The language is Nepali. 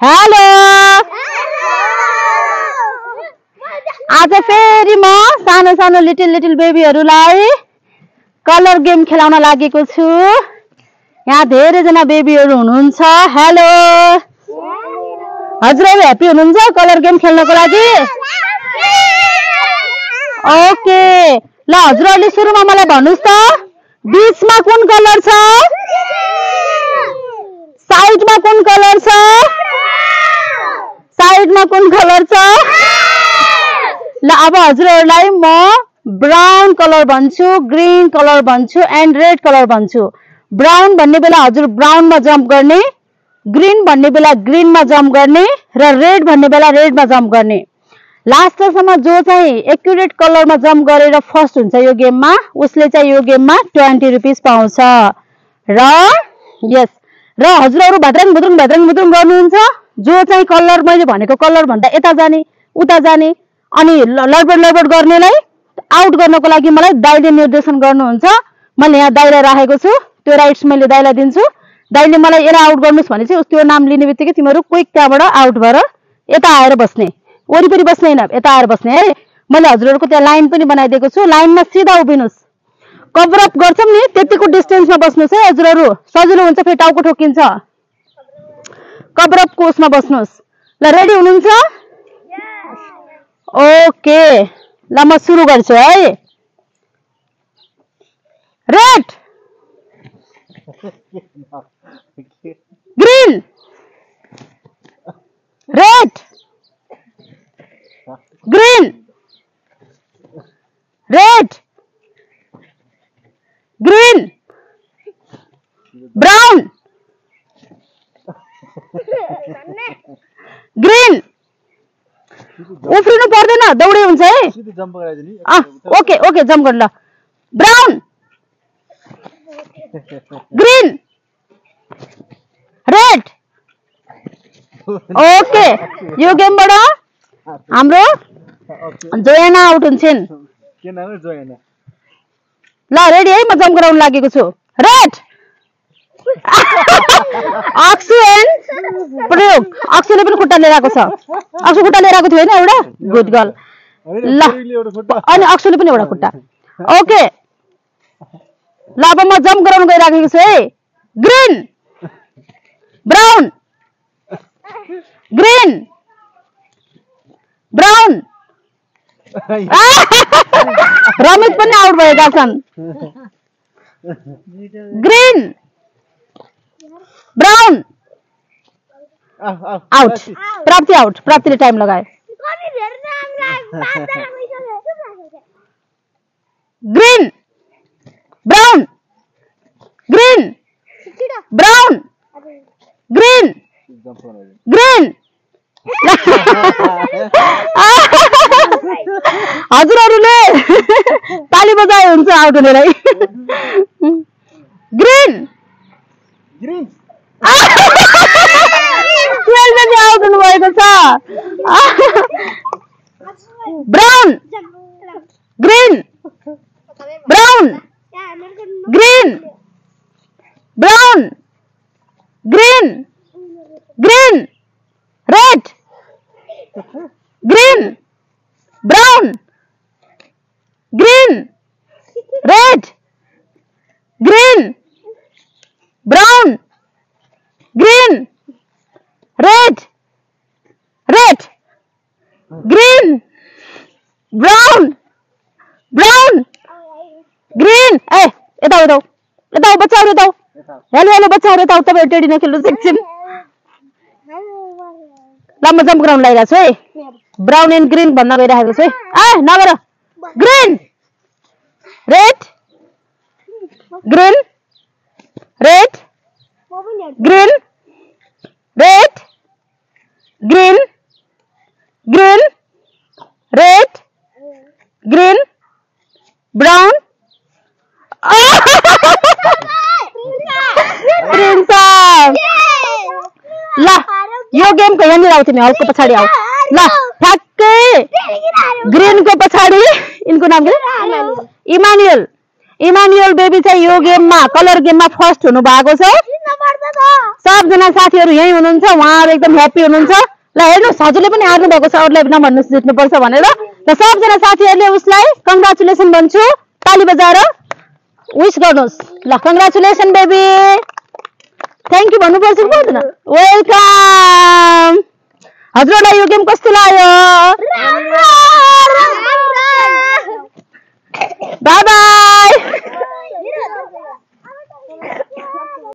हेलो आज फेरि म सानो सानो लिटिल बेबीहरुलाई कलर गेम खेलाउन लागेको छु। यहाँ धेरै जना बेबीहरु हुनुहुन्छ। हेलो हजुरहरु ह्यापी हुनुहुन्छ कलर गेम खेल्नको लागि? ओके ल हजुरहरुले सुरुमा मलाई भन्नुस् त बीचमा कुन कलर छ? साइडमा कुन कलर छ? साइडमा कुन कलर छ? ल अब हजुरहरुलाई म ब्राउन कलर भन्छु, ग्रीन कलर भन्छु एन्ड रेड कलर भन्छु। ब्राउन भन्ने बेला हजुर ब्राउनमा जम्प गर्ने, ग्रीन भन्ने बेला ग्रीनमा जम्प गर्ने र रेड भन्ने बेला रेडमा जम्प गर्ने। लास्टसम्म जो चाहिँ एक्युरेट कलरमा जम्प गरेर फर्स्ट हुन्छ यो गेममा उसले चाहिँ यो गेममा 20 रुपैयाँ पाउँछ। र यस र हजुरहरु भद्रङ भद्रङ गर्नुहुन्छ। जो चाहिँ कलर मैले भनेको कलर भन्दा यता जाने उता जाने अनि लडबड गर्नेलाई आउट गर्नको लागि मलाई दाइले निर्देशन गर्नुहुन्छ। मैले यहाँ दाइलाई राखेको छु, त्यो राइट्स मैले दाइलाई दिन्छु। दाइले मलाई यसलाई आउट गर्नुस् भने चाहिँ त्यो नाम लिने बित्तिकै तिमीहरु क्विक त्यहाँबाट आउट भएर यता आएर बस्ने, वरिपरि बस्ने हैन, यता आएर बस्ने है। मैले हजुरहरुको त्यहाँ लाइन पनि बनाइदिएको छु, लाइनमा सिधा उभिनुस्। कभर अप गर्छौं नि त्यतिको डिस्टेन्समा बस्नुस् है हजुरहरु, सजिलो हुन्छ फेरि टाउको ठोकिन्छ। Cover up कोर्समा बस्नुस्। ल रेडी हुनुहुन्छ? ओके ल म सुरु गर्छु है। Red green red green red green brown green. उफ्रिनु पर्दैन, दौडे हुन्छ है। ओके ओके जम्प गर्नु ल। Brown green red. ओके यो गेमबाट हाम्रो जोयाना आउट हुन्छन्। ल रेडी है, म जम्प गराउन लागेको छु। रेड अक्सिजन प्रयोग। अक्सिजनले पनि खुट्टा लिएर आएको छ। अक्सु खुट्टा लिएर आएको थियो हैन एउटा? Good girl. ल अनि अक्सुले पनि एउटा खुट्टा। ओके ल अब म जम्प गराउन गइराखेको छु है। Green brown green brown. Ramesh पनि आउट भएका छन्। Green brown out. Prapti out, प्राप्तिले टाइम लगाए। Green brown green brown green green. हजुरहरुले ताली बजाए हुन्छ आउट हुनेलाई। ग्रीन ग्रीन पनि आउट हुनु भएको छ। Brown green brown green brown green green red green brown green red green brown green red red green brown brown green. ए यता यता यता बच्चाहरु यता। हेलो हेलो बच्चाहरु यता, तपाईहरु टेडी नखेल्नु सेक्सन। ल म जम्प गराउन लागिरहेको छु है। ब्राउन एन्ड ग्रीन भन्न गइरहेको छु है। ए नगर। Green red green red green red green green red green brown. ल यो गेमको यहाँनिर आऊ, तिमी हलको पछाडि आऊ। ल ठ्याक्कै ग्रीनको पछाडि इनको नाम के? इमानुएल। इमानुएल बेबी चाहिँ यो गेममा कलर गेममा फर्स्ट हुनु भएको छ। सबजना साथीहरू यही हुनुहुन्छ, उहाँहरू एकदम ह्याप्पी हुनुहुन्छ। ल हेर्नुहोस्, हजुरले पनि हार्नु भएको छ, अरूलाई नभन्नुहोस् जित्नुपर्छ भनेर। र सबजना साथीहरूले उसलाई कङ्ग्रेचुलेसन भन्छु, ताली बजाएर विश गर्नुहोस्। ल कङ्ग्रेचुलेसन बेबी, थ्याङ्क यू भन्नुपर्छ कि पर्दैन? वेलकम। हजुरहरूलाई यो गेम कस्तो लाग्यो? बाबा